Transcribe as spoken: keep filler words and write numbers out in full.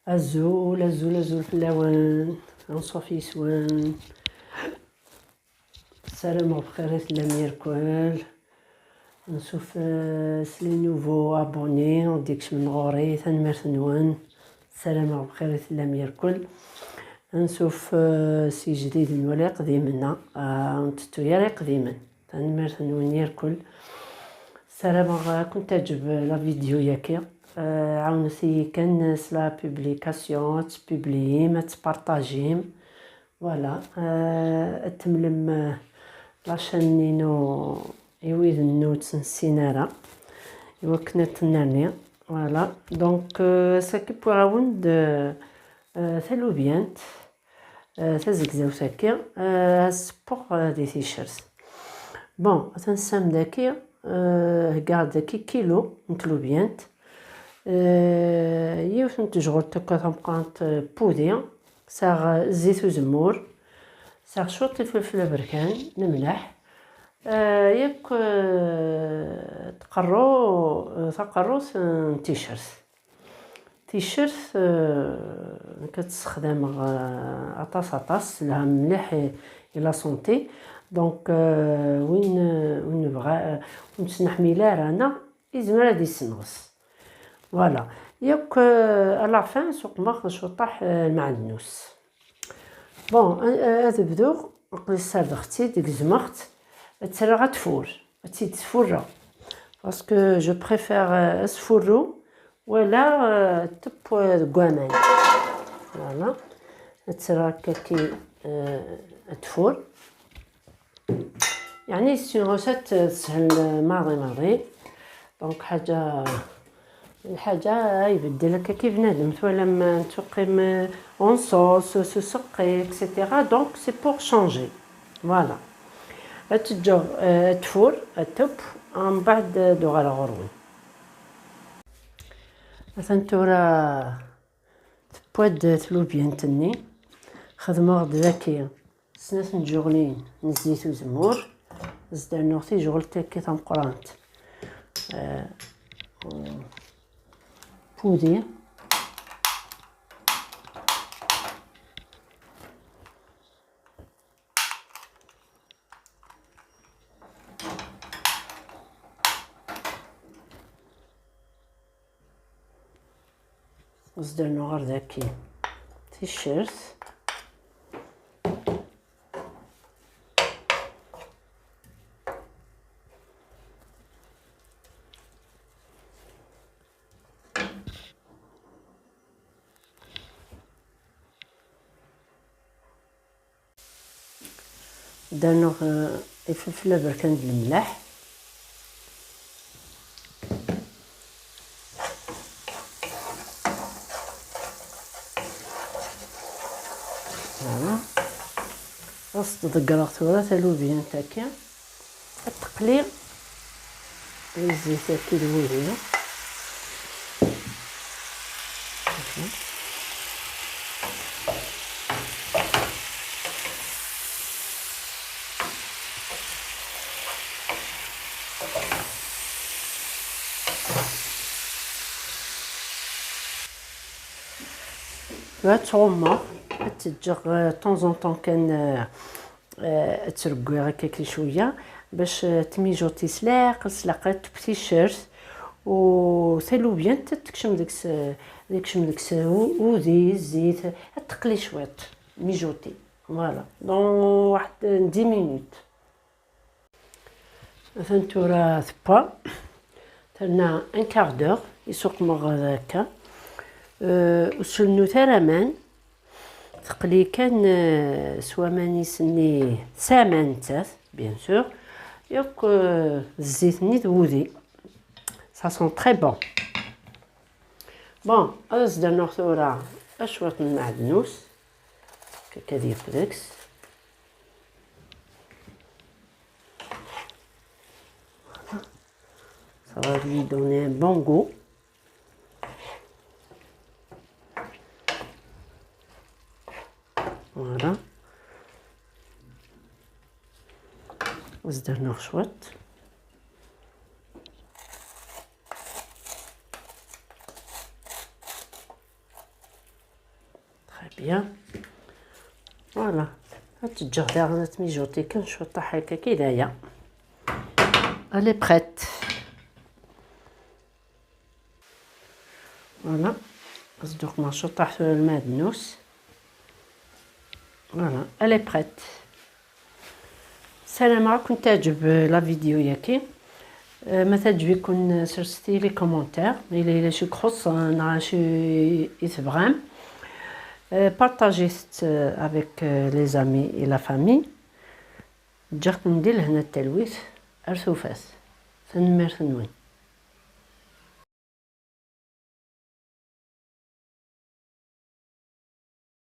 Azul, azul, azul fell-awen. Anṣuf yes-wen. Ssarameɣ bxir i tellam irkel. Ansuf, euh, s les nouveaux abonnés i d-ikecmen ɣur-i, tanemmirt-nwen. Ssarameɣ bxir i tellam irkel. Ansuf, euh, s ijdiden wala iqdimen, ah, ur ntettu ara iqdimen. Tanemmirt-nwen irkel. Ssarameɣ ad kent-teɛǧeb la vidéo-yagi. Euh, ɛawnet-iyi kan s la publication, ad tpubliyim, ad tpartajim. Voilà, euh, ad temlem, euh, la chaîne-inu i wid-nni ur tt-nessin ara, i wakken ad tennerni. Voilà, donc, euh, ass-agi wwiɣ-awen-d, euh, talubyant, euh, tazegzawt-agi, euh, ad ssewweɣ, euh, di ticcert. Bon, atan ssam daki, euh, heggaɣ-d daki kilu n tlubyant. Euh, yiwet n tejɣult akka tameqqrant, euh, pudi, sɛiɣ, euh, zzit uzemmur, sɛiɣ cwiṭ ifelfel aberkan, lemleḥ, euh, yakk, euh, tqerru-, euh, taqerrut n ticcert. Ticcert, euh, nekk ad tt-ssexdameɣ, euh, aṭas, aṭas, telha mliḥ i, i la santé. Donc, euh, win, euh, win nebɣa, euh, ur nettneḥmil ara, neɣ yezmer ad yessenɣes. Voilà. Yakk, euh, à la fin, suqmeɣ cwiṭaḥ, euh, lmeɛdnus. Bon, euh, ad bduɣ, aql-i ssardeɣ-tt-id, gezmeɣ-tt, ad tt-rreɣ ad tfur, ad tt-id-sfurreɣ. Parce que je préfère, euh, asfurru, wala, euh, tepp, euh, deg waman. Voilà. Ad tt-rreɣ akka ki, euh, ad tfur. يعني c'est une recette تسهل ماضي ماضي. Donc حاجة، الحاجة يبدل هكا كيف بنادم، توالم تقيم en sauce، سوسقي، et cetera. Donc c'est pour changer. Voilà. تجو، آه، تفور، تب، من بعد دوغ على غروي. مثلا تورا تبواد تلوبيان تني، خدمة غد ذاكية. Snat n tjeɣlin n zzit uzemmur, zdarnuɣ tijeɣlt akka tameqqrant, euh, pudi. Zdarnuɣ ɣer daki ticcert. Darnuɣ, euh, ifelfel aberkan d lemleḥ. Voilà. Ɣas ḍeggreɣ tura talubyant-agi. Ad teqli di zzit-agi d wudi. Ad ttɣummeɣ, ad tt-ǧǧeɣ, euh, de temps en temps kan, euh, euh, ad tt-regwiɣ akka kan cwiya, bac, euh, tmijuṭ s leɛqel, s leɛqel ad tewwet ticcert, u talubyant ad tekcem deg-s, euh, ad yekcem deg-s u-, udi, zzit, ad teqli cwiṭ, mijoter. Voilà, dans واحد dix minutes. Atan tura tewwa, terna un quart d'heure, isuqmeɣ akka. Euh, ur sennut ara aman, teqli kan, euh, s waman-is nni, s aman nettat, bien sûr, yakk, euh, zzit-nni d wudi. Ça sent très bon. Bon, ad as-d-rnuɣ tura cwiṭ n lmeɛdnus, akka ad yefk deg-s. Ça va lui donner un bon goût. Voilà. Ad as-d-rnuɣ cwiṭ. Bien. Voilà. Ad teǧǧeɣ daɣen ad tmijuṭi kan cwiṭaḥ akka ki d aya. Elle est prête. Voilà. Ad sduqmeɣ cwiṭaḥ tura lmaɛdnus. Voilà, elle est prête. Ssarameɣ ad kent-teɛǧeb la vidéo-yaki. Euh, ma teɛǧeb-iken, sserset-iyi les commentaires. Ila ila acu ixuṣṣen neɣ acu i tebɣam. Euh, partagez-t, euh, avec, euh, les amis et la famille. Ǧǧiɣ-ken di lehna d talwit. Ar tufat. Tanemmirt-nwen.